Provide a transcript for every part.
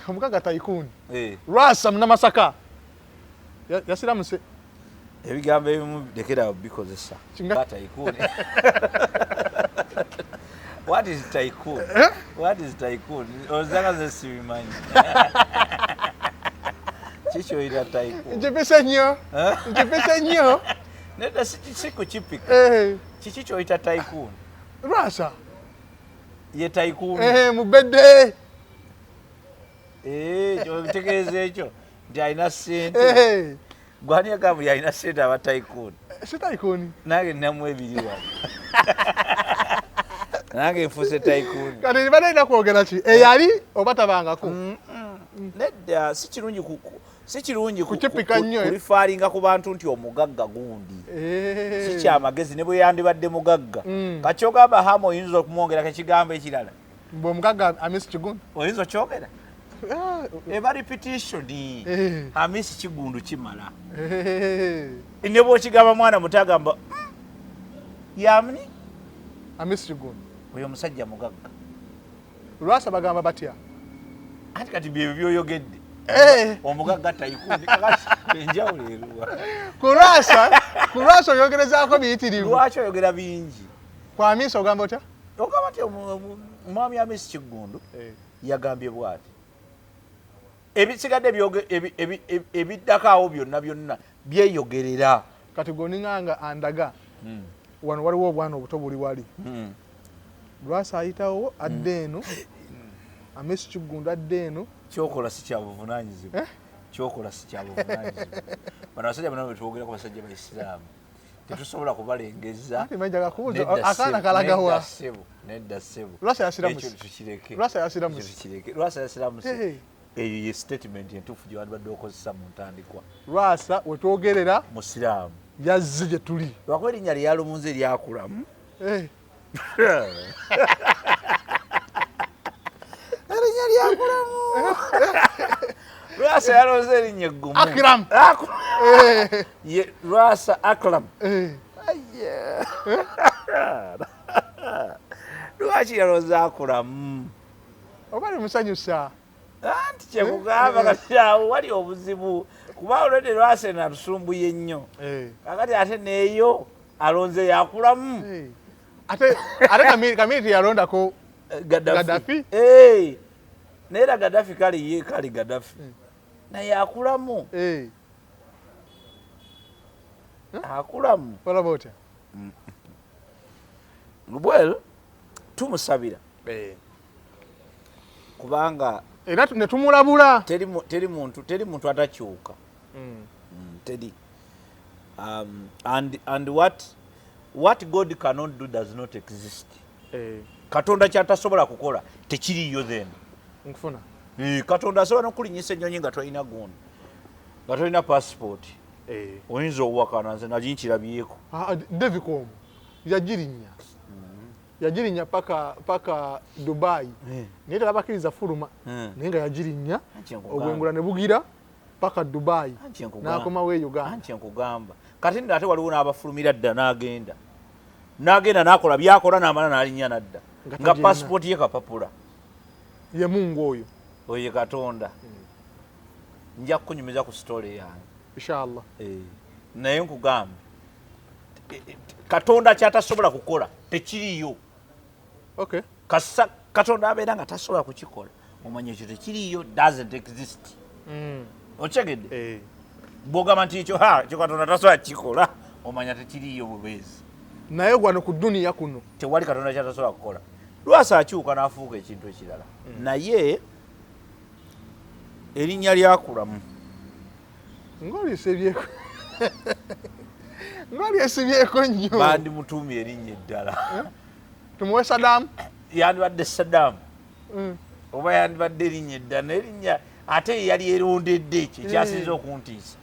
Omugaga tycoon. Eh. Lwasa munamasaka yasiramuse. Ebigambo ebimu lekera bikozesa. Tycoon. What is tycoon? Eh? What is tycoon? Ozanga ze sibimanyi. Kiki oyita tycoon? Nkipise nnyo. Eh? Nkipise nnyo. Nedda, si kukipika. Eh. Kiki kyoyita tycoon? Lwasa. Ye tycoon. Eh, mubedde. Eh, okitegeeza ekyo nti alina ssente. Eh. Gwani agamba buli alina ssente aba tycoon? Si tycoon. Nange nnamu ebiri wano. Nange nfuuse tycoon. Kati balina kwogera ki? Eyali oba tabangako? Nedda, si kirungi si kirungi Kukipika nnyo, eh. kulifaalinga ku bantu nti omugagga gundi. Eh. Si kyamagezi ne bwe yandibadde mugagga. Kati ky'ogamba Hamu oyinza okumwongerako ekigambo ekirala. Mbu omugagga Hamisi Kiggundu. Oyinza okyogera? Ah, Eba repetition. Eh. Hamisi Kiggundu kimala. Eh. Ne bw'okigamba mwana muto agamba, yamni? Hamisi Kiggundu. Oyo omusajja mugagga. Lwasa bagamba batya? Anti kati byebyo by'oyogedde. Eh. Omugagga tycoon, kakati enjawulo eruwa? Ku Lwasa oyogerezaako biyitirivu. Lwaki oyogera bingi? Ku Hamisi ogamba otya? Ogamba nti omwami Hamisi Kiggundu yagambye bw'ati. Ebisigadde ebiddako awo byonna byonna byeyogerera. Kati gw'oninganga andaga. Wano waliwo obwana obuto buli wali. Lwasa ayitawo adda eno. Hamisi Kiggundu adda eno. Kyokola si kya buvunaanyizibwa. Eh? Kyokola si kya buvunaanyizibwa. Bano abasajja bano bwe twogerako basajja ba Isiraamu. Tetusobola kubalengeza. Anti manyi njagala kubuuza, Nedda akaana ssebo, kalaga wa? nedda ssebo, nedda ssebo. Lwasa yasiramuse. Ekyo tukireke. Lwasa yasiramuse. Ekyo tukireke. Lwasa yasiramuse. Hey. Eyo ye statement entuufu gye wandibadde okozesa mu ntandikwa. Lwasa we twogerera Musiraamu. Yazze gye tuli. Lwakuba erinnya lye yalumunze lyakulamu. Eh. Erinnya lyakulamu. Lwasa yalonze erinnya eggumu. Akram. Akram. Ye Lwasa Akram. Eh. Ayye. Lwaki yalonze Akram? Oba limusanyusa. Anti kyekugamba kati awo wali obuzibu kuba already Lwasa eno atusumbuye nnyo. Eh. Kakati ate neeyo alonze yakulamu. Eh. Ate Kamili teyalondako Gaddafi. Gaddafi? Eh. Naye era Gaddafi kale ye kale Gaddafi. Naye akulamu. Eh. Akulamu. Olaba otya? Well, tumusabira. Eh. Kubanga era ne tumulabula. Teri muntu atakyuka. Teri. And what God cannot do does not exist. Eh. Katonda ky'atasobola kukola tekiriiyo then. Nkufuna. Katonda asobola n'okulinnyisa ennyonyi nga tolina gundi, nga tolina passport. Eh. Oyinza owakana, nze nali nkirabyeko. Ah, Devicom yagirinnya. Yagirinnya paka Dubai. Eh. Naye tebabakkiriza fuluma. Eh. Naye nga yagirinnya, Anti nkugamba. obwengula ne bugira paka Dubai. Anti nkugamba. N'akomawo e Uganda. Anti nkugamba. Kati nno ate waliwo n'abafulumira dda n'agenda. N'agenda n'akola by'akola n'amala n'alinnya n'adda. Nga Nga tagirina. passport ye kapapula. Ye Mungu oyo. Oyo ye Katonda. Nja kukunyumiza ku story yange. Inshallah. Eh. Naye nkugamba. Katonda ky'atasobola kukola tekiriiyo. Okay. Kasa Katonda abeera nga tasobola kukikola. Omanya ekyo tekiriiyo, doesn't exist. Okitegedde? Eh. Bw'ogamba nti ekyo, ha, ekyo Katonda tasobola kukikola, omanya tekiriiyo bubeezi. Naye wano ku duniya kuno tewali Katonda ky'atasobola kukola. Lwasa akyuka n'afuuka ekintu ekirala. Naye erinnya lyakulamu. Ng'olyesibyeko. Ng'olyesibyeko nnyo. Bandimutuumye erinnya eddala. Eh? Tumuwe Saddam? Yandibadde Saddam. Oba yandibadde erinnya eddala, naye erinnya ate ye yali erondedde ekyo ekyasinze okuntiisa.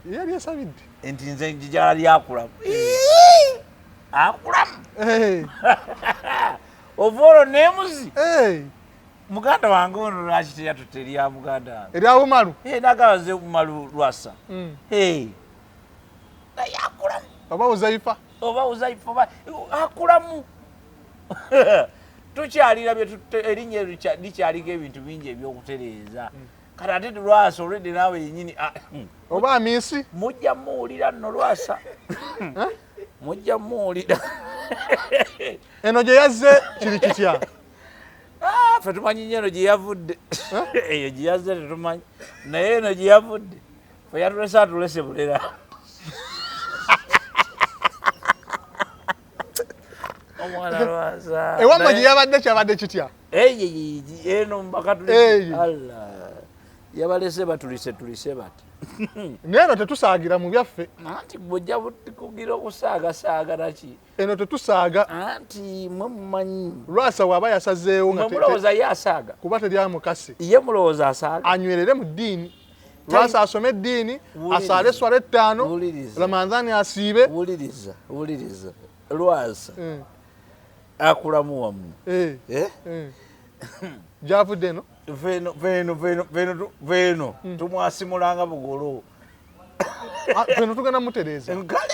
Yali esabidde. Nti nze njagala lyakulamu. Akulamu. Eh. Ova olwo neemuzi. Eh. Muganda wange ono lwaki teyatutte erya muganda wange? Erya Umaru? Eh, n'agamba nze Umaru Lwasa. Eh. Naye akulamu. Oba Uzaifa? Oba Uzaifa, oba akulamu. Tukyalira erinnya likyaliko ebintu bingi ebyokutereeza. Kati ate Lwasa olwedde naawe yennyini oba Amiisi mujja muwulira nno Lwasa, mujja muwulira. Eno gye yazze kiri kitya? Ffe tumanyi nnyo eno gye yavudde, eyo gye yazze tetumanyi, naye eno gye yavudde ffe yatulese atulese bulera. Omwana Lwasa ewammwe gye yabadde kyabadde kitya? Eno mbakatulise Allah yabalese batulise tulise bati. Naye eno tetusaagira mu byaffe. Anti bw'ojja kugira okusaagasaaga naki? Eno tetusaaga. Anti mwe mumanyi. Lwasa bw'aba yasazeewo nga mulowooza ye asaaga. Kuba teryamukase. Ye mulowooza asaaga. Anywerere mu ddiini. Lwasa asome eddiini, asaale eswala 5, Ramadhani asiibe. Wuliriza, wuliriza. Lwasa akulamu wammwe. Gyavudde eno? Veno, veno, veno, veno, veno. Tumwasimulanga bugolo. Veno tugenda mutereeza. Nkale.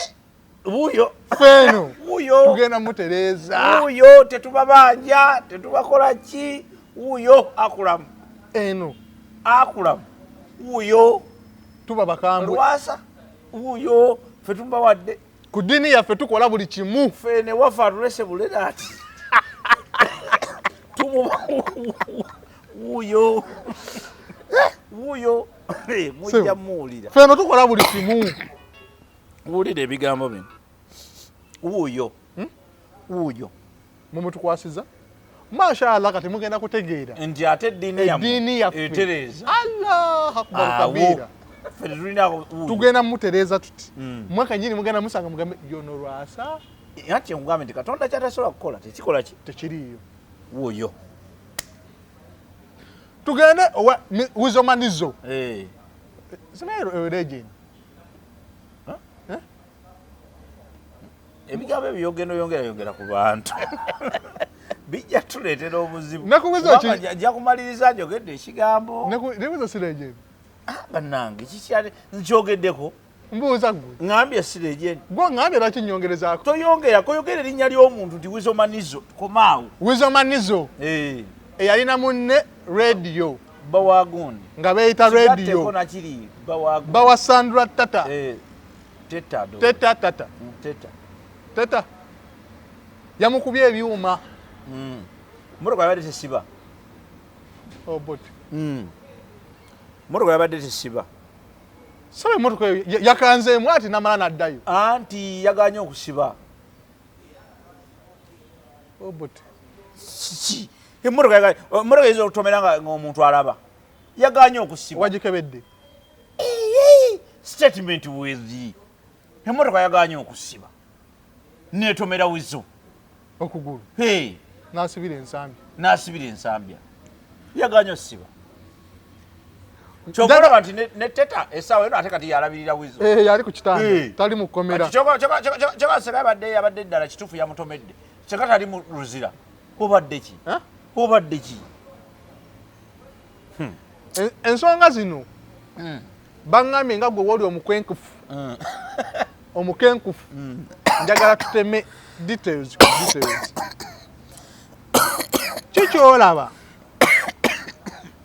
Wuyo. Feno. Wuyo. Tugenda mutereeza. Wuyo tetubabanja, tetubakola ki? Wuyo akulamu. Eno. Akulamu. Wuyo. Tuba bakambwe. Lwasa. Wuyo ffe tumbawadde. Ku ddiini yaffe tukola buli kimu. Ffe ne waffe atulese bulera ati. Tumuba wuyo. Wuyo. Mujja muwulira. Ffe eno tukola buli kimu. Wulira ebigambo bino. Wuuyo. Wuuyo. Mumutukwasiza? Mashallah kati mugenda kutegeera. Nti ate eddiini yaffe etereeza. Allah akbar kabira. Ffe tetulina wuuyo. Tugenda mutereeza tuti. Mwaka nyini mugenda musanga mugambe yono Lwasa. Anti nkugambe nti Katonda ky'atasobola kukola tekikola ki? Tekiriiyo. Wuuyo. Tugende owa Wizomanizo. Simayo legend. Ebigambo ebyo byogenda oyongera yongera ku bantu bijja tuleetera obuzibu. Nja kumaliriza njogedde ekigambo. Nekubuuza si legend. Bannange kikyali nkyogeddeko. Mbuuza ggwe. Ŋŋambye si legend. Gwe ŋŋambye lwaki nnyongerezaako? Toyongera, koyogera erinnya ly'omuntu nti Wizomanizo, komaawo. Wizomanizo. Eyalina munne radio. Bawagundi. Nga beeyita radio. Nakiri bawagundi. Bawa Sandra Tata. Teta. Teta tata. Teta. Teta. Yamukubye ebyuma. Mmotoka yabadde tesiba. Obot. Mmotoka yabadde tesiba. Sabe mmotoka yakanzeemu ati namala n'addayo. Anti yagaanye okusiba. Obot. Kiki? Emmotoka emmotoka eyinza okutomera ng'omuntu alaba. Yagaanye okusiba. Wagikebedde. Statement with emmotoka yagaanye okusiba. Neetomera Wizo. Okugulu. N'asibira ensambi. N'asibira ensambya. Yagaanye okusiba. Ky'ova olaba nti ne Teta essaawa eno ate kati yalabirira Wizo. Yali ku kitanda, tali mu kkomera. Kyoka seka yabadde ddala kituufu yamutomedde. Seka tali mu Luzira. Obadde ki? Obadde ki? Ensonga zino baŋŋambye nga gwe w'oli omukwenkufu. Omukenkufu. Njagala tuteme details ku details. Kikyolaba.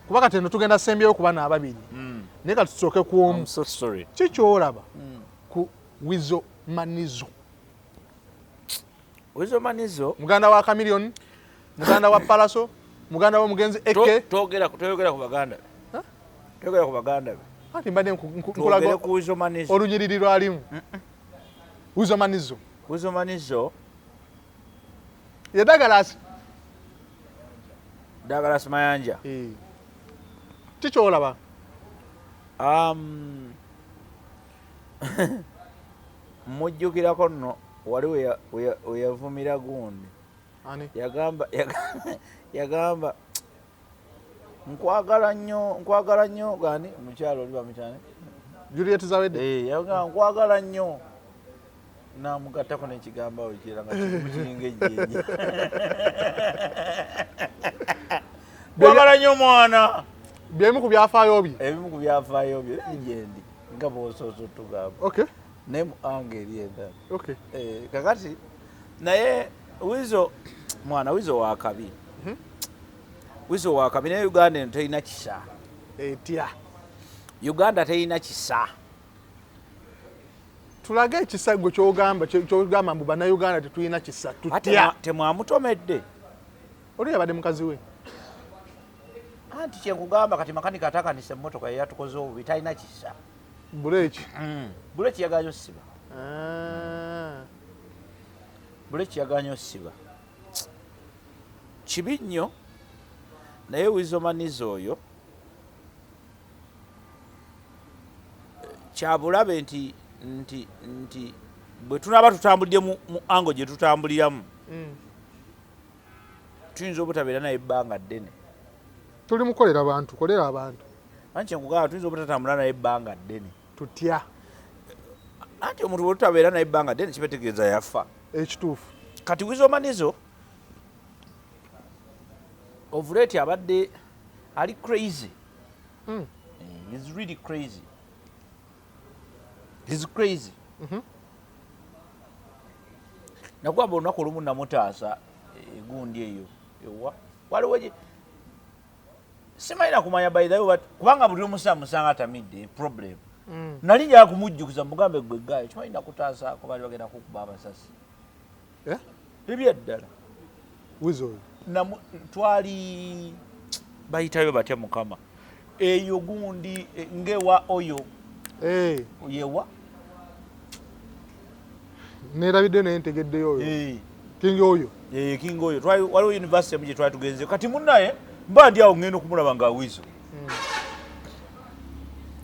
Kuba kati eno tugenda sembyeyo ku bano ababiri. Naye kati tusooke ku omu. I'm so sorry. Kikyolaba ku Wizomanizo. Wizomanizo muganda wa Chameleone, muganda wa Palaso, muganda w'omugenzi Eke. Toyogera ku baganda be. Toyogera ku baganda be. Anti mbadde nkulaga ku Wizomanizo. Olunyiriri lwalimu. Wizomanizo. Wizomanizo. Ye Douglas. Douglas Mayanja. Kikyolaba. Mujjukirako nno wali we yavumira gundi. Ani? Yagamba nkwagala nnyo, nkwagala nnyo gani mukyalo oli bamukyane? Juliet Zawedde. Yagamba nkwagala nnyo. Namugattako n'ekigambo awo ekirala nga kiringa ejjinja. Nkwagala nnyo mwana. Byemu ku byafaayo bye. Ebimu ku byafaayo bye. Legend nga bw'osoose otugamba. Okay. Naye mu ange eri endala. Okay. Kakati naye Wizo mwana Wizo wa kabi. Weasel wakabi, naye Uganda eno terina kisa. Etya? Uganda terina kisa. Tulage ekisa gwe kyogamba mbu Bannayuganda tetulina kisa. Ate tutya? Temwamutomedde. Oli yabadde mukazi we. Anti kyenkugamba, kati makanika atakanisa emmotoka yeyatukoze obubi, talina kisa. Buleeki. Buleki yaganye osiba. Ah. Buleki yaganye osiba, kibi nnyo. Naye Weasel Manizo oyo kyabulabe nti bwe tunaaba tutambulidde mu ango gye tutambuliramu, tuyinza obutabeera naye ebbanga ddene. Tuli mukolera bantu, kolera abantu. Anti kyenkugamba, tuyinza obutatambula naye ebbanga ddene. Tutya? Anti omuntu bwe tutabeera naye ebbanga ddene, kibategeeza yafa. Ekituufu. Kati Weasel Manizo of late abadde ali crazy. He's really crazy, he's crazy. Nagwamba olunaku olumu namutaasa egundi eyo ewa waliwo simanyi nakumanya, by the way, but kubanga buli omusaa musanga atamidde problem. Nali njala kumujjukiza, mugambe, gwe gaayo kimanyi nakutaasaako, baali bagenda kukuba amasasi. Eh? Ebyaddala. Weasel oyo? Twali bayitayo batya, mukama, eyo gundi ngewa oyo. Eh, yewa. Nerabidde, naye ntegeddeyo oyo. King oyo. Eh, King oyo. Waliwo university emu gye twali tugenze. Kati munnaye mba ndi awo, ngenda okumulaba nga Weasel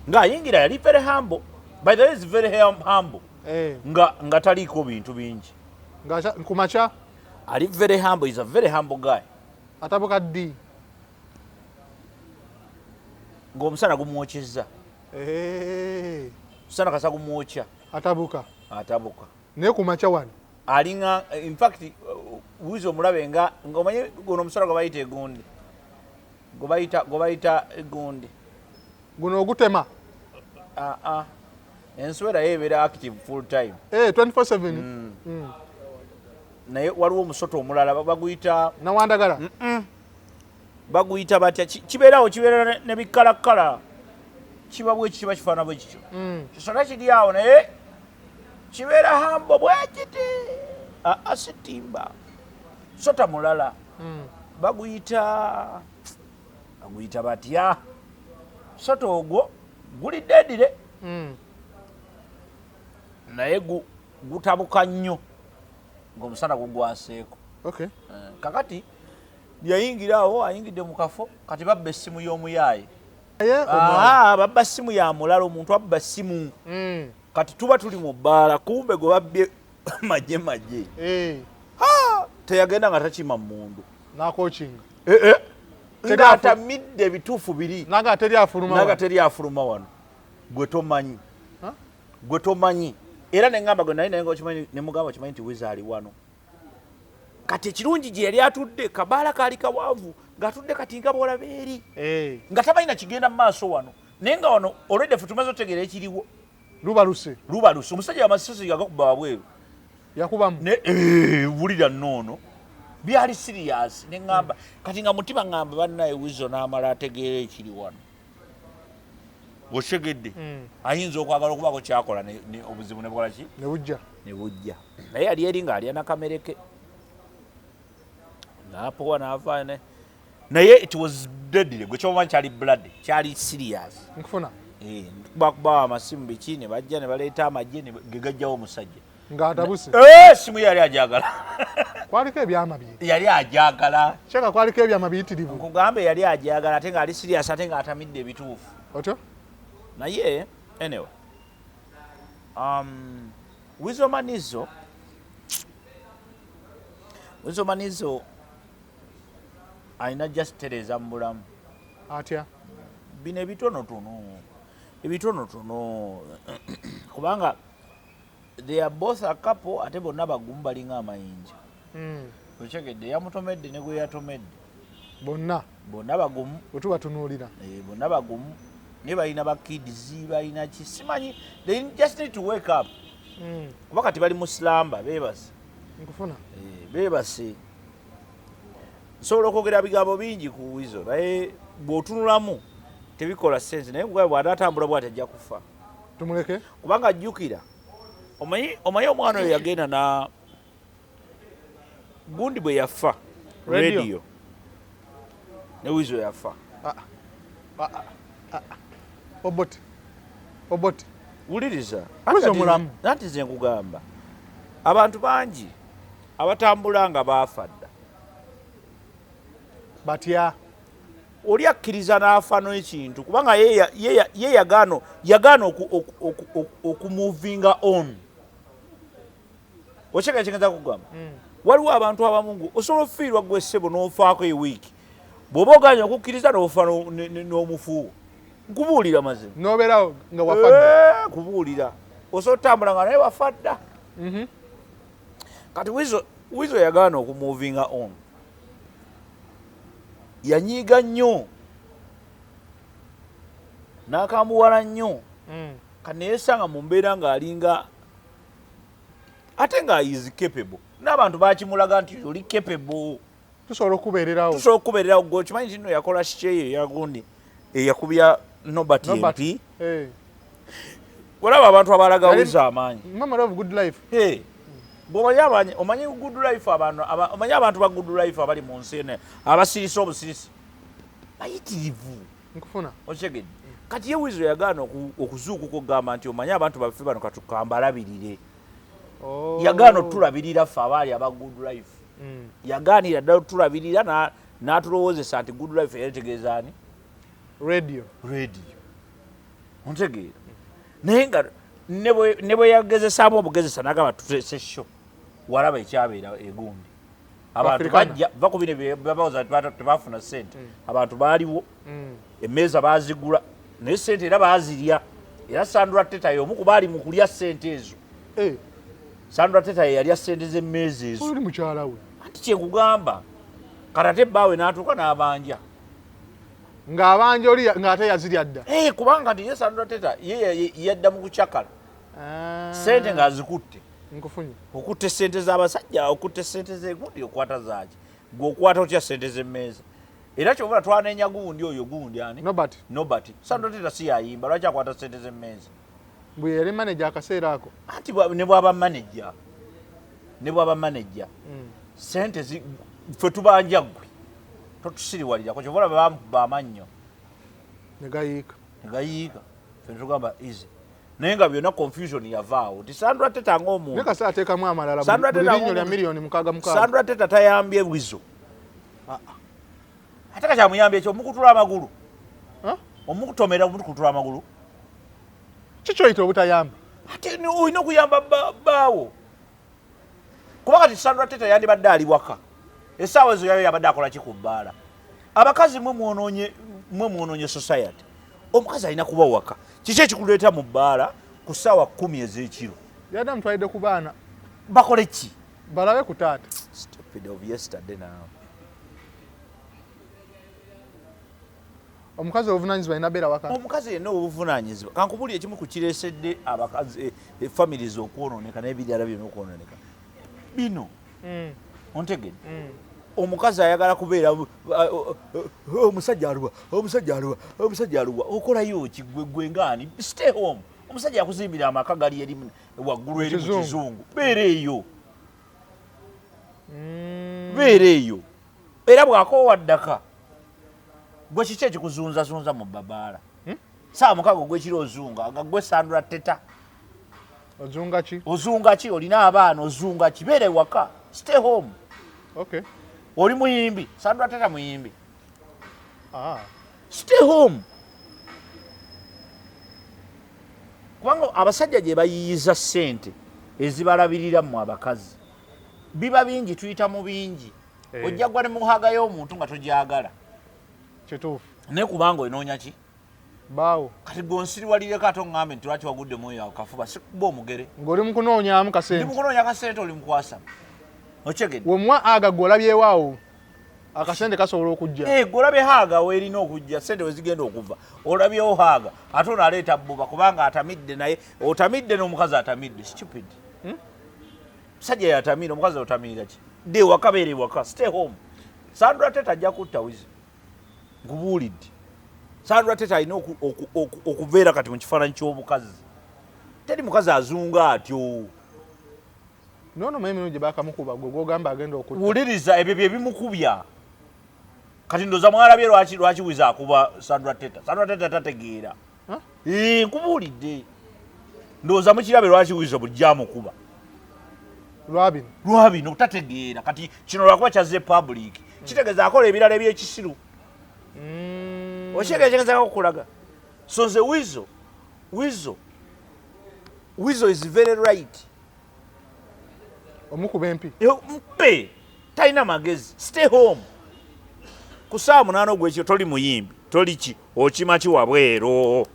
ng'ayingira. Yali very humble, by the way, is very humble. Nga taliiko bintu bingi. Kumakya. Ali very humble, is a very humble guy. Atabuka ddi? Ng'omusana gumwokyezza. Omusana kasa gumwokya. Atabuka. Atabuka. Naye kumakya wano? Alinga, in fact, Weasel omulabe nga omanye guno omusolo gwe bayita egundi, gwe bayita egundi. Guno ogutema? Ah, ah. Enswera yo ebeera active full time. Eh, 24/7. Naye waliwo omusoto omulala baguyita Nawandagala. Baguyita batya? Kibeerawo, kibeera ne bikkalakala, kiba bweki, kiba kifaana bwe kityo. Kisona kiri awo, naye kibeera hambo bwekiti. Aa, sitimba, sota mulala. Baguyita batya sota ogwo? Guli deadly. Naye gutabuka nnyo ng'omusana gugwaseeko. Kakati yayingira awo, ayingidde mu kafo, kati babba essimu y'omuyaaye. Naye omulala. Aa, babba ssimu ya mulala, omuntu abba ssimu. Kati tuba tuli mu bbaala, kumbe gwe babbye maje maje. Teyagenda nga takima mundu. Nakokinga. Ng'atamidde ebituufu biri. Naga teri afuluma naga wano. Teri afuluma wano, gwe tomanyi. Huh? Gwe tomanyi. Era neŋŋamba gwe naye nga okimanyi, nemugamba, okimanyi nti Weasel ali wano. Kati ekirungi gye yali atudde, kabaala kaali kawanvu, ng'atudde kati nga bwolaba eri, nga tamanyi na kigenda mu maaso wano, naye nga wano olwedde ffe tumaze otegeera ekiriwo. Lubaluse. Lubaluse. Omusajja amasasi yagakuba wabweru. Yakubamu. Ne wulira nnoono, byali serious. Neŋŋamba kati nga mutima ŋŋamba, bannaye, Weasel n'amala ategeera ekiri wano, osegedde? Ayinza okwagala okubaako kyakola obuzibu ne bukola ki? Ne bujja. Ne bujja. Naye yali eri ng'alya nakamereke, n'apowa n'avaayo, naye it was deadly. Gwe kyomanyi kyali blood, kyali serious. Nkufuna. Bakubawo amasimu biki, ne bajja ne baleeta amagye ge gajjawo omusajja. Ng'atabuse. Simu ye yali ajagala. Kwaliko ebyama bye. Yali ajagala. Kyeka kwaliko ebyama biyitirivu. Nkugambe, yali ajagala, ate ng'ali serious, ate ng'atamidde ebituufu. Otyo. Naye anyway, Weasel Manizo, Weasel Manizo alina just tereeza mu bulamu. Atya? Bino ebitonotono, ebitonotono, kubanga they are both a couple, ate bonna bagumu, balinga amayinja. Okyegedde? Yamutomedde ne gwe yatomedde. Bonna. Bonna bagumu. Bwe tubatunuulira. Bonna bagumu, naye balina bakids, balina ki simanyi. They just need to wake up, kuba kati bali mu slumber, beebase. Nkufuna. Beebase. Nsobola okwogera bigambo bingi ku Wizo, naye bw'otunulamu tebikola sense. Naye nkugabe bw'anaatambula bw'ati ajja kufa. Tumuleke. Kubanga ajjukira, omanyi omwana oyo yagenda na gundi bwe yafa. Radio. Radio ne Wizo yafa. Obote, Obote. Wuliriza. Wizo mulamu. Anti nze nkugamba, abantu bangi abatambula nga baafa dda. Batya? Oli akkiriza n'afa n'ekintu kubanga ye yagaana okumuvinga on. Okyegera kyengenza kugamba? Waliwo abantu abamu ngu osobola okufiirwa gwe ssebo n'ofaako ewiiki, bw'oba oganye okukkiriza n'ofa n'omufuuwo. Nkubuulira mazima. Nobeerawo nga wafa dda. Eh, kubuulira, osobola otambula nga naye wafa dda. Kati Wizo yagaana okumuvinga on, yanyiiga nnyo n'akambuwala nnyo. Kati neyesanga mu mbeera ng'alinga ate nga is capable, n'abantu bakimulaga nti oli capable. Tusobola okubeererawo. Tusobola okubeererawo. Gwe okimanyi nti nno yakola kikyeyo eyagundi eyakubya Nobert. Nobert. MP. Eh. Olaba abantu abalaga Yali- Wizo amaanyi. Memory of Good Life. Hey, bw'omanyi omanyi Good Life, abantu omanyi abantu ba Good Life abali mu nsi eno abasirisa obusirisi bayitirivu. Nkufuna. Okitegedde? Kati ye Wizo yagaana okuzuukuka okugamba nti omanyi abantu baffe bano katukambalabirire. Oh. Yagaana otulabirira ffe abaali aba Good Life. Yagaanira ddala otulabirira n'atulowoozesa nti Good Life yali tegeeza ani? Radio. Radio. Ontegeera? Naye nga ne bwe yagezesaamu obugezesa n'agamba tutese show, walaba ekyabeera egundi, abantu Africana. bajja va ku bino bye babawoza nti tebafuna sente. Abantu baaliwo. Emmeeza baazigula, naye sente era baazirya. Era Sandra Teta y'omu ku baali mu kulya sente ezo. Eh, Sandra Teta ye yalya sente z'emmeeza ezo. Oli mukyala we. Anti kyekugamba, kati ate ebbaawe n'atuuka n'abanja. Ng'abanja oli ng'ate yazirya dda. Eh, kubanga nti ye Sandra Teta ye yadda mu kucakala. Ah. Sente ng'azikutte. Nkufunye. Okutte sente z'abasajja, okutte sente z'egundi, okwata zaaki? Gwe okwata otya sente z'emmeeza? Era kyobula twanenya gundi oyo, gundi ani? Nobert. Nobert. Sandra Teta si yayimba, lwaki akwata sente z'emmeeza? Bwe yali manager akaseera ako. Anti ne bw'aba manager, ne bw'aba manager, sente ffe tubanja, ggwe totusiriwalirako. Kyova olaba bamukuba amannyo. Ne gayiika. Ne gayiika. Ffe tugamba easy, naye nga byonna confusion yavaawo nti Sandra Teta Naye ng'omuntu kasita ateekamu amalala Sandra buli Teta linnyo lya 6,000,000. Sandra Teta tayambye Wizo. Ah. Ate kakyamuyambye ekyo omukutula amagulu? Huh? Omukutomera, omukutula amagulu. Kikyoyita obutayamba? Ate olina okuyamba bbaawo, kuba kati Sandra Teta yandibadde ali waka essaawa ezo, yayo yabadde akola ki ku bbaala? Abakazi mwe mwonoonye, mwe mwonoonye society. Omukazi alina kuba waka. Kiki ekikuleeta mu bbaala ku ssaawa 10 ez'ekiro? Yadde amutwalidde ku baana. Bakole ki? Balabe ku taata. Stupid of yesterday now. Omukazi obuvunanyizibwa alina beera waka. Omukazi yenna obuvunanyizibwa, kankubuli ekimu ku kireesedde abakazi, families okwonooneka n'ebirala byonna okwonooneka bino. Ontegedde? Omukazi ayagala kubeera omusajja aluwa, omusajja aluwa, omusajja aluwa. Okolayo ki gwe? Gwe ngaani? Stay home. Omusajja yakuzimbira amaka gali eri waggulu eri mu Kizungu. kizungu, beera eyo. Beera eyo, era bw'akoowa ddaka. Gwe kiki ekikuzunzazunza mu babaala? Hmm? Saawa 6 ogwekiro ozunga nga gwe Sandra Teta. Ozunga ki? Ozunga ki? Olina abaana, ozunga ki? Beera ewaka, stay home. Okay. Oli muyimbi, Sandra Teta muyimbi. Ah. Stay home, kubanga abasajja gye bayiyiza ssente ezibalabirira mmwe abakazi biba bingi, tuyita mu bingi. Eh. Ojja gwa ne muhaga y'omuntu nga togyagala. Kituufu. Naye kubanga onoonya ki? Baawo. Kati gwe onsiriwalireko ate oŋŋambe nti lwaki wagudde mu oyo akafuba, sikuba omugere. Ng'oli mu kunoonyaamu Ndi kasente. mukunoonya kasente, oli mukwasama, okyegedde? Wemuwa aga gwe olabyewaawo akasente kasobola okujja. Eh, gwe olabye haaga weerina okujja sente wezigenda okuva, olabyewo haaga, ate ono aleeta bbuba kubanga atamidde. Naye otamidde n'omukazi atamidde, stupid. Hmm? Musajja yatamira, omukazi otamirira ki? Dde ewaka, beera ewaka, stay home. Sandra Teta ajja kutta Wizo. Nkubuulidde, Sandra Teta alina okubeera kati mu kifaananyi ky'obukazi. Teri mukazi azunga atyo. Nono emirundi gye bakamukuba, gwe gwogamba agenda okutta. Wuliriza, ebyo bye bimukubya. Kati ndoza mwalabye lwaki Wizo akuba Sandra Teta. Sandra Teta tategeera. Huh? Eh, nkubuulidde, ndowooza mukirabe lwaki Wizo bulijjo amukuba. Lwabino. Lwabino, tategeera. Kati kino lwakuba kyazze public, kitegeeza akola ebirala ebyekisiru. Okitegeeza kyengezako okulaga? So nze Wizo is very right. Omukuba empi. Mpe talina magezi. Stay home. Ku 8:00 ogwekiro toli muyimbi, toli ki, okima ki wabweru,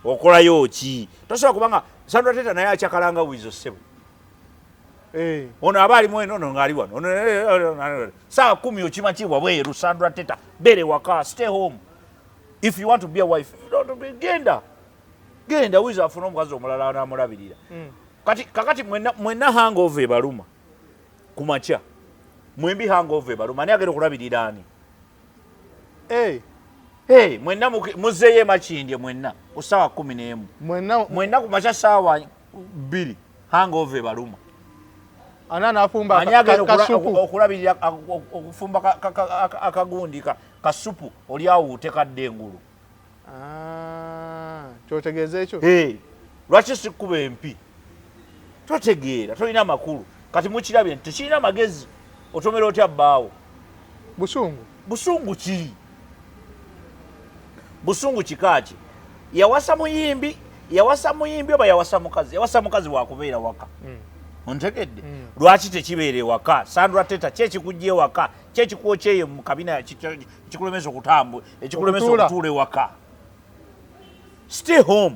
okolayo ki? Tosobola kubanga Sandra Teta naye akyakalanga Wizo, ssebo. Ono aba alimu eno, ono ng'ali wano. Ono 10:00 okima ki wabweru? Sandra Teta, beere waka, stay home if you want to be a wife. If you don't want to be, genda, genda. Wizo afune omukazi omulala anamulabirira. Kati kakati mwenna hangover ebaluma ku makya, mwembi hangover ebaluma. Ani agenda okulabirira ani? Hey, mwenna muzzeeyo emakindye mwenna ku 11:00. Mwenna. Mwenna ku makya 2:00 hangover ebaluma. Ani anaafumba? Ani agenda kasupu? Okulabirira, okufumba akagundi kasupu oli awuute kadde engulu? Ah, kyotegeeza ekyo. Hey, lwaki sikkuba empi? Totegeera, tolina makulu. Kati mukirabye nti tekirina magezi. Otomera otya bbaawo? Busungu. Busungu ki? Busungu kika ki? Yawasa muyimbi, yawasa muyimbi oba yawasa mukazi? Yawasa mukazi wakubeera waka. Ontegedde? Mm. Lwaki tekibeera ewaka? Sandra Teta, ki ekikujja ewaka? Ki ekikwokyeyo mu kabina ekikulemesa okutambula, ekikulemesa Okutuula. okutuula ewaka? Stay home,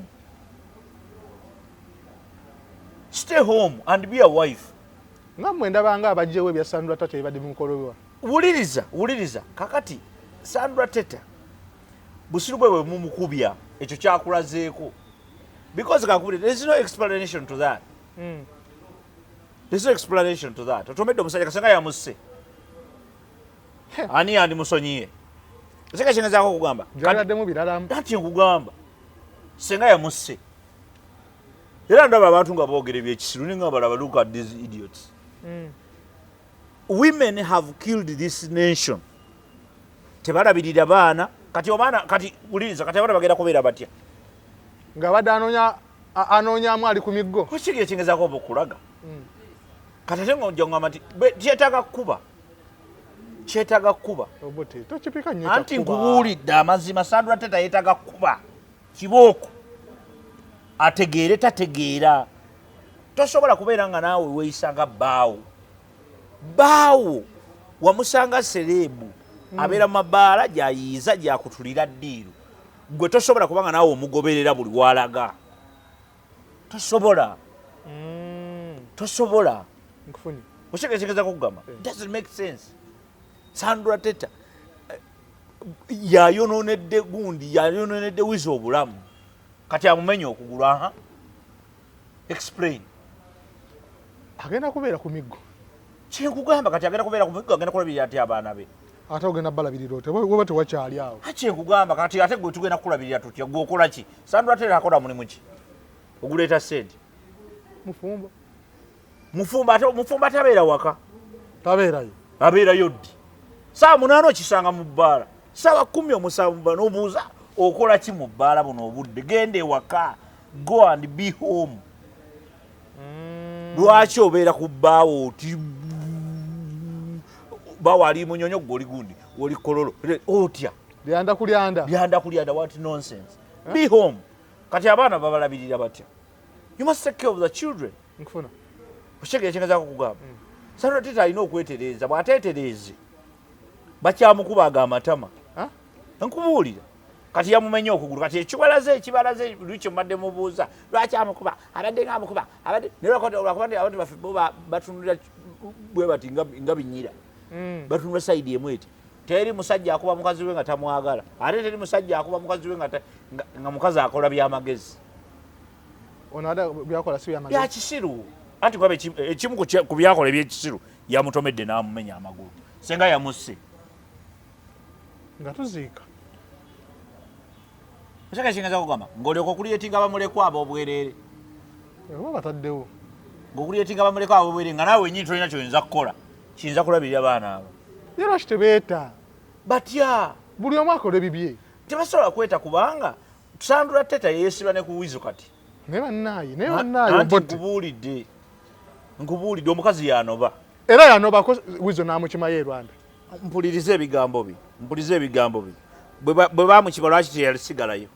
stay home and be a wife. Nga mmwe ndabanga abajjewo ebya Sandra Teta ebadde bimukolebwa. Wuliriza, wuliriza. Kakati Sandra Teta busiru bwe bwe mumukubya, ekyo kyakulazeeko, because kakubire, there is no explanation to that. There is no explanation to that. Otomedde omusajja, kasenga yamusse, ani yandimusonyiye? Seka kyengezaako okugamba. Gyaladdemu biralamu. Anti nkugamba, senga yamusse. Era ndaba abantu nga boogera ebyekisiru, ninga balaba, look at these idiots. Women have killed this nation. Tebalabirira baana. Kati obaana, kati wuliriza, kati abaana bagenda kubeera batya? Nga badde anoonya, anoonyamu ali ku miggo. Okitegeera kyengezaako oba okulaga? Kati ate ng'ojja ngamba nti kyetaaga kkuba, kyetaaga kkuba. Obote tokipika nnyo. Anti kyakuba. Nkubuulidde amazima, Sandra Teta yeetaaga kkuba kibooko ategeere. Tategeera. Tosobola kubeera nga naawe weeyisa nga bbaawo. Bbaawo wamusanga celeb, abeera mu mabaala gyayiiza, gyakutulira ddiiru. Gwe tosobola kubanga naawe omugoberera buli walaga. Tosobola. Tosobola. Nkufunye. Okitegeeza kugamba? Doesn't make sense. Sandra Teta yayononedde gundi, yayononedde Wiza obulamu. Kati amumenya okugulu. Aha, explain. Agenda kubeera ku miggo. Kyenkugamba, kati agenda kubeera ku miggo, agenda kulabirira ati abaana be? Ate ogenda balabirira otya weba tewakyali awo? Kyenkugamba, kati ate gwe tugenda kukulabirira tutya? Gwe okola ki? Sandra Teta akola mulimu ki oguleeta sente? Mufumbo. Mufumbo, ate mufumbo atabeera waka. Tabeerayo. Abeerayo ddi? 8:00 okisanga mu bbaala, 10:00 omusaba mu bbaala, n'obuuza okola ki mu bbaala buno obudde? Genda ewaka, go and be home. Lwaki obeera ku bbaawo oti baawo ali munyonyo, gwe oli gundi, oli kololo otya? Lyanda kulyanda. Byanda kulyanda. What nonsense! Be home. Kati abaana babalabirira batya? You must take care of the children. Nkufuna. Okitegeera kyengezaako kugamba? Sandra Teta alina okwetereeza. Bw'ateetereeze, bakyamukubaga amatama. Ha? Nkubuulira, kati yamumenye okugulu. Kati ekibalaze lwikyo mbadde mubuuza lwaki amukuba, abadde nga amukuba abadde naye lwakuba nti abantu baffe bo batunulira bwe bati nga binyira. Batunula side emu eti. Teri musajja akuba mukazi we nga tamwagala, ate teri musajja akuba mukazi we nga mukazi akola byamagezi. Ono ate byakola si byamagezi. Byakisiru. Anti kuba ekimu ku byakola ebyekisiru, yamutomedde n'amumenya amagulu, senga yamusse. Nga tuziika. Osaka kingeza kugamba ng'olyoka okucreatinga bamulekwa ab'obwereere. Oba bataddewo. Ng'ocreatinga bamulekwa ab'obwereere nga naawe wenyini tolina kyoyinza kukola kiyinza kulabirira baana abo. Ye lwaki tebeeta? Batya? Buli omu akola ebibye. Tebasobola kweta kubanga Sandra Teta yeesiba ne ku Wizo kati. Naye bannaaye, naye bannaaye. Anti nkubuulidde omukazi yanoba. Era yanobako Wizo n'amukimayo e Rwanda. Mpulirize ebigambo bye, mpulirize ebigambo bye. Bwe bamukiba lwaki teyasigalayo?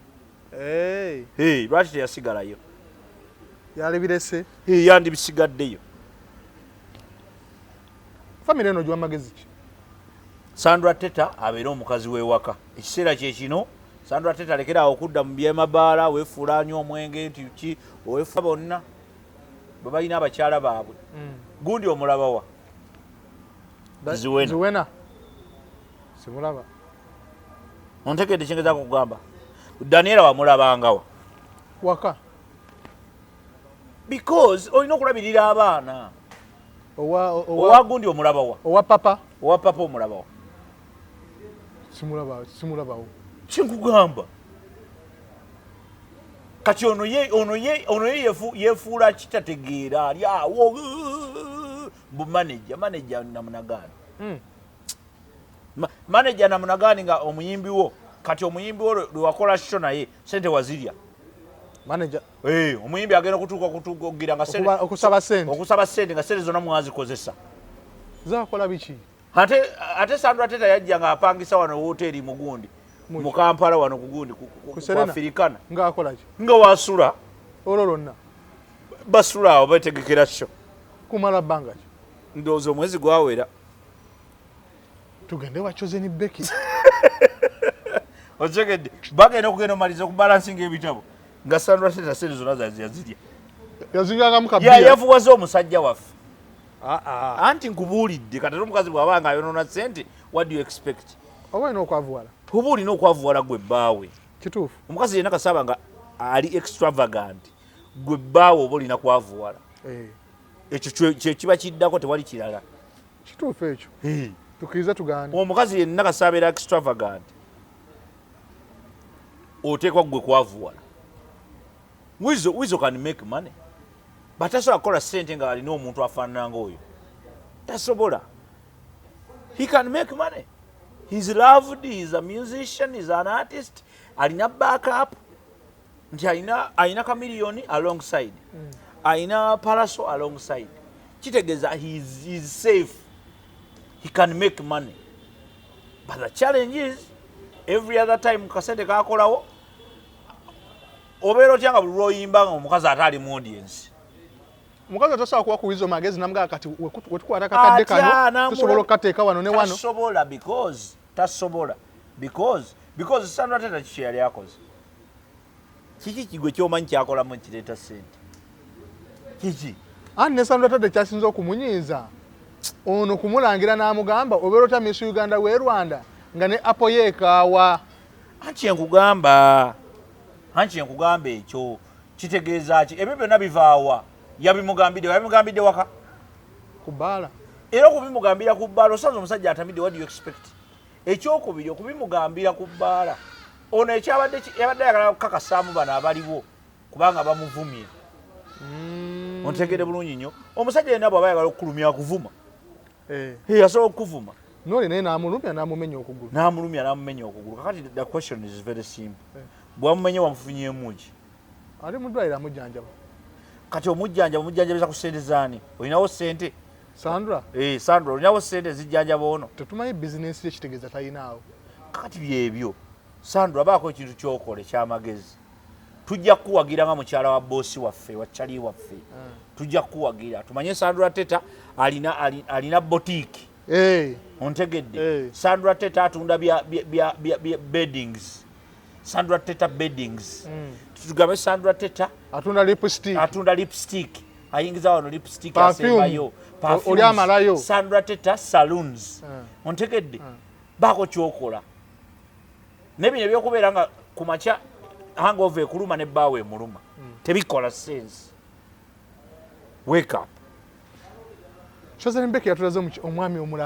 Lwaki teyasigalayo? Yalibirese. Yandibisigaddeyo. Famire eno ogiwa magezi ki? Sandra Teta abeere omukazi w'ewaka. Ekiseera kye kino Sandra Teta alekera awo okudda mu by'emabaala, weefuula anywa omwenge nti ki, weefuula bonna bwe balina abakyala baabwe. Gundi omulabawa? Ziwena. Ziwena. Simulaba. Ontegedde kyengezaako okugamba? Daniela wamulabangawa? Waka. Because olina okulabirira abaana. Owa gundi omulabawa? Owa papa. Owa papa omulabawa? Simulaba, simulabawo. Kinkugamba. Kati ono ye yefuula kitategeera ali awo mbu manager namunagaani. Manager namunagaani nga omuyimbi wo, kati omuyimbi wo lwe wakola show naye sente wazirya. Manager. Omuyimbi agenda okutuuka okutuuka nga sente okusaba sente. Okusaba sente nga sente zonna mwazikozesa. Zakola biki? Ate Sandra Teta yajja nga apangisa wano hoteli mugundi. Mu Kampala wano kugundi ku Africana. Nga akola ki? Nga wasula. Olwo lwonna. Basula awo bategekera show. Kumala bbanga ki? Ndowooza omwezi gwawera. Tugende wa Chosen Becky. Otegedde bagenda okugenda omaliza okubalansinga ebitabo nga Sandra Teta sente zonna yazirya. Yazingangamu kabiya. Yafuwaza omusajja waffe. Anti nkubuulidde kati omukazi bw'aba nga ayonoona sente, what do you expect? Oba olina okwavuwala. Oba olina okwavuwala gwe bbaawe. Kituufu. Omukazi yenna kasaba nga ali extravagant gwe bbaawe oba olina kwavuwala. Ekyo kye kiba kiddako tewali kirala. Kituufu ekyo. Tukkirize tugaane. Omukazi yenna kasaba era extravagant oteekwa gwe kwavuwala. Wizo can make money. But tasobola kukola ssente nga alina omuntu afaanana ng'oyo. Tasobola. He can make money. He's loved, he's a musician, he's an artist. Alina backup. Nti alina Chameleone alongside. Alina Pallaso alongside. Kitegeeza he's safe. He can make money. But the challenge is every other time kasente kakolawo obeera otya nga buli lw'oyimba nga omukazi ate ali mu audience. Omukazi atasobola kuwa ku Wizo magezi namugamba kati wetukwata kakadde kano tusobola okukateeka wano ne wano. Tasobola because tasobola because Sandra Teta kiki yali akoze. Kiki kigwe ky'omanyi kyakolamu ekireeta ssente? Kiki? Anti ne Sandra Teta kyasinze okumunyiiza ono kumulangira n'amugamba obeera otya Miss Uganda w'e Rwanda nga ne Apple yeekaawa. Anti nkugamba ekyo kitegeeza ki? Ebyo byonna bivaawa. Yabimugambidde waka? Ku bbaala. Era okubimugambira ku bbaala osanze omusajja atamidde, what do you expect? Ekyokubiri okubimugambira ku bbaala ono ekyabadde yabadde ayagala kukakasaamu bano abaliwo kubanga bamuvumye. Ontegedde bulungi nnyo. Omusajja yenna bw'aba ayagala okukulumya akuvuma. Asobola okukuvuma. Noli naye n'amulumya n'amumenya okugulu. N'amulumya n'amumenya okugulu. Kakati the question is very simple. Bw'amumenye wamufunyeemu ki? Ali mu ddwaliro amujjanjaba. Kati omujjanjaba omujjanjabiza ku ssente zaani? Olinawo ssente? Sandra? Sandra olinawo ssente zijjanjaba ono? Tetumanyi bizinensi ye kitegeeza talinaawo. Kakati byebyo. Sandra baako ekintu ky'okola eky'amagezi. Tujja kukuwagira nga mukyala wa boosi waffe, wa chali waffe. Tujja kukuwagira. Tumanye Sandra Teta alina boutique. Ontegedde. Sandra Teta atunda bya beddings. Sandra Teta beddings. Tugambe Sandra Teta atunda lipstick. Atunda lipstick. Ayingiza wano lipstick asembayo. Oli amalayo. Sandra Teta saloons. Ontegedde. Baako ky'okola. N'ebino ebyokubeera nga ku makya hangover ekuluma ne bbaawe emuluma. Tebikola sense. Wake up. Chosen Becky yatulaze omwami omulala.